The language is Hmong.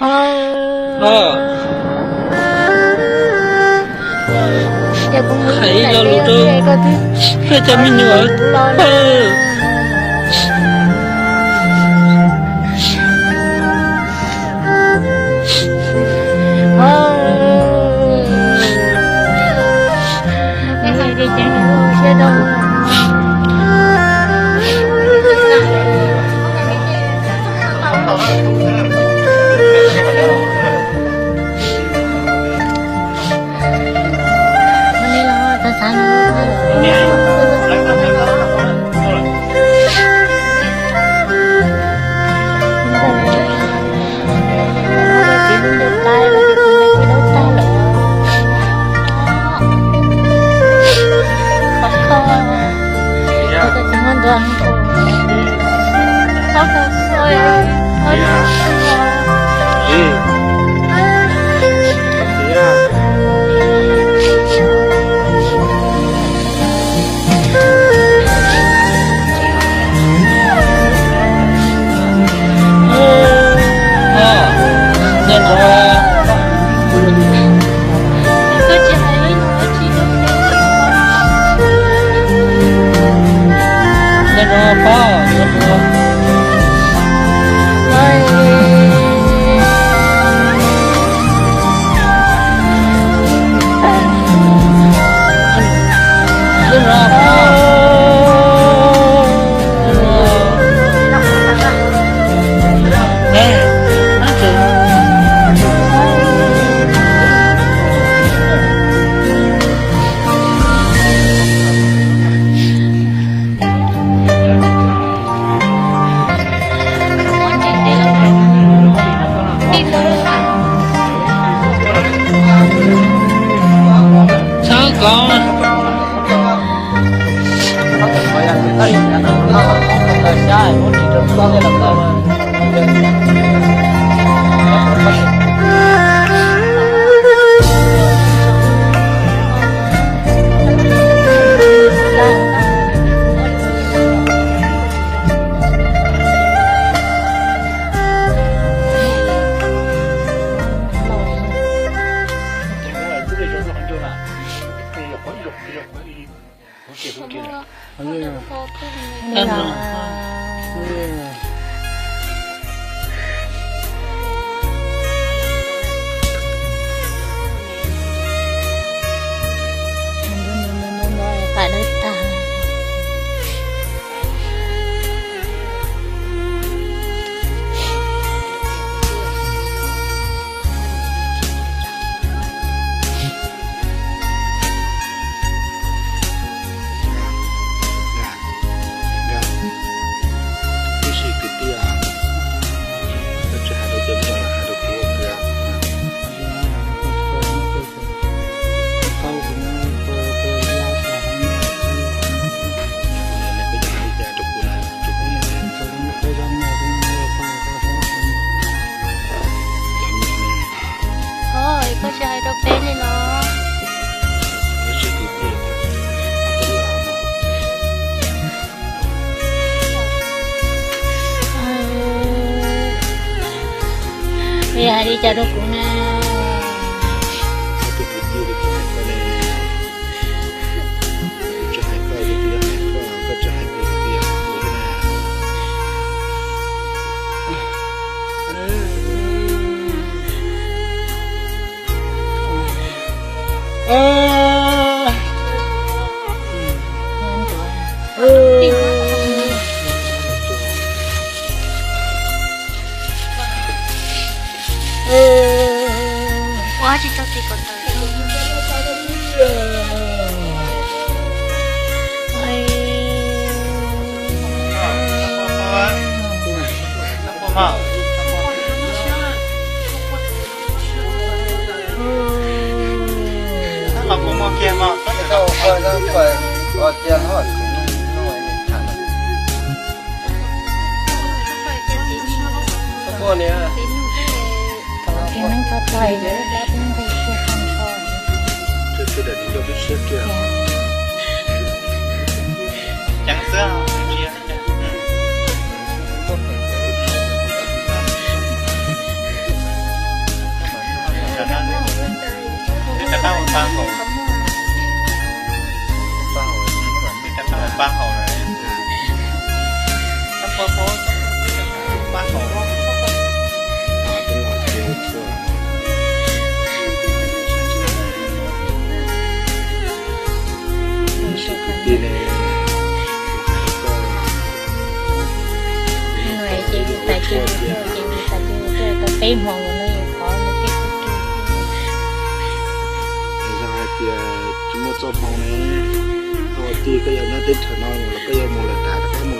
Hais lo lus rau koj cov me nyuam. Txhob kov. Koj tsis hais rau peb li los? Yog hais li cas rau kuv na? Ua tsis tau txiv kom tawm. Pab haus, pab haus, pab haus, pab haus. Ces yus tas ces yus tuaj, ces yus tas ces yus tuaj tau peb hmo no yus qhov no tej kub kub. Yog hais tias tsis muaj txoj hmoo ne, thaum ub koj yuav nyob teb chaws no los koj yuav mus lawm tas, koj mus